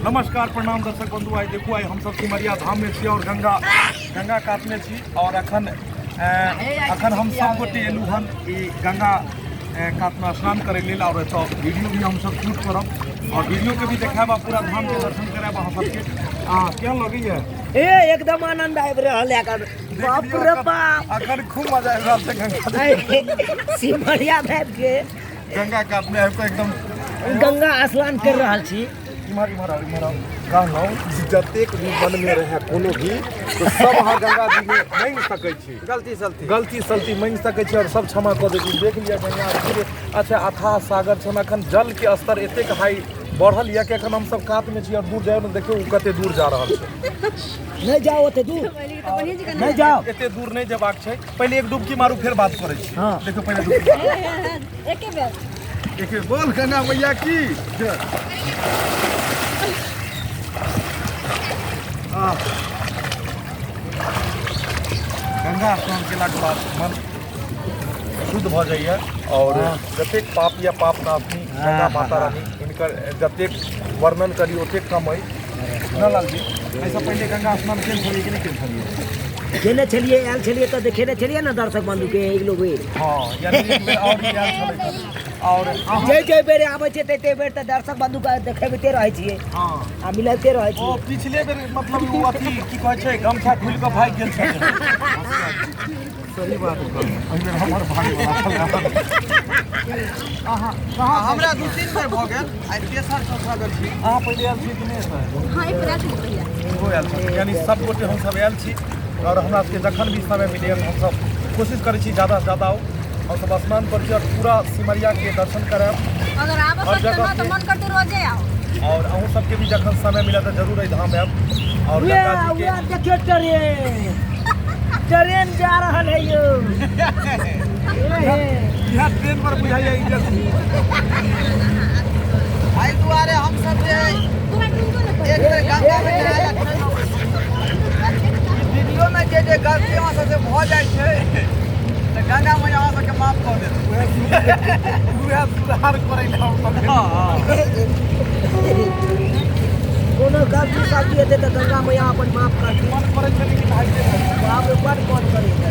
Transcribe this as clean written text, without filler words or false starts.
नमस्कार प्रणाम दर्शक बंधु। आइ देखू, आइ हमसब सिमरिया धाम में छी और गंगा गंगा कात में छी और अखन अखन हम सब गोटे एलू हन ई गंगा कात में स्नान करे लेल और एतऽ वीडियो भी हमसब शूट करब और वीडियो के भी देखायब आ पूरा धाम के दर्शन करायब अहाँ सबके। आ केहन लगैया? ए एकदम आनंद आबि रहल है एखन। बाप रे बाप, अखन खूब मजा आबि रहल छै गंगा सिमरिया आबि के गंगा कात में आबि कऽ एकदम गंगा स्नान कर रहल छी। इम्हर इम्हर आउ, इम्हर आउ। कहलहुँ जे जतेक भी मन में रहे कोनो भी तो सब अहाँ गंगा जी में मांगि सकै छी, गलती सलती गलती सलती मांगि सकै छी और सब क्षमा कऽ देथिन। देख लिअ गंगा जी, अच्छा अथाह सागर छनि। अखन जल के स्तर एतेक हाई बढ़ल यऽ कि अखन हमसब कात में छी और दूर जाय ने देखियौ ओ कते दूर जा रहल छै। नहीं जाओ ओते दूर, नहीं जाओ, एते दूर नहीं जेबाक छै। पहिले एक डुबकी मारू फिर बात करै छी। हाँ। देखियौ पहिले डुबकी मारू। एके बेर एके बोल गंगा मैया की जय। आह। गंगा स्नान केलाके बाद मन शुद्ध भऽ जाइए और जतेक पाप या पाप नाशनी गंगा माता रानी हिनकर जतेक वर्णन करी ओतेक कम अइ। न लालजी, एहिसँ पहिले गंगा स्नान केने छलियै कि नहि केने छलियै? केने छलियै, आयल छलियै तऽ देखेने छलियै ने दर्शक बंधु के एक लोग बेर। हँ, यानी एक बेर आओर आयल छलै और अहाँ जे जे बेर आबै छै ते बेर तऽ दर्शक बंधु के देखेबते रहै छियै। हँ, आ मिलैते रहै ओ छियै। पिछले बेर मतलब ओ अथी की कहै छै गमछा खुलि कऽ भागि गेल छलै। सही बात कहलहुँ, एहि बेर हमर भागवला छलै। अहाँ कहाँ? हमरा 2-3 बेर भऽ गेल, आइ तेसर चौथा बेर छी। अहाँ पहिले आयल छी कि नहि सर? हाँ, एक बेर आयल छलियै पहिले। ओहो आयल छथिन। यानी सब गोटे हमसब आयल छी और हमरा सबके जखन भी समय मिलैए हमसब कोशिश करै छी ज़्यादा से ज़्यादा आउ, हमसब स्नान करै छी और पूरा सिमरिया के दर्शन करायब। अगर आबऽ हर पड़तै जगह ना तऽ के मन करतै रोजे आउ। और अहूँ सबके भी जखन समय मिलत तऽ जरूर एहि धाम आयब और गंगा जी के देखियौ ट्रेन ट्रेन जा रहल है यौ। इएह ट्रेन पर बुझाइए ई जल्दी। एहि दुआरे हमसब जे एक बेर गंगा में नहाय लए वीडियो में जे जे गलती अहाँ सबसे भऽ जाइ छै तऽ गंगा मैया अहाँ सबके माफ कऽ देत। उएह सुधार करै लए हमसब। कोनो गलती सलती हेतै तऽ गंगा मैया अपन माफ करथिन। मन करै छै लेकिन भागिते रहै छै। बाप रे, बड मन करै छै।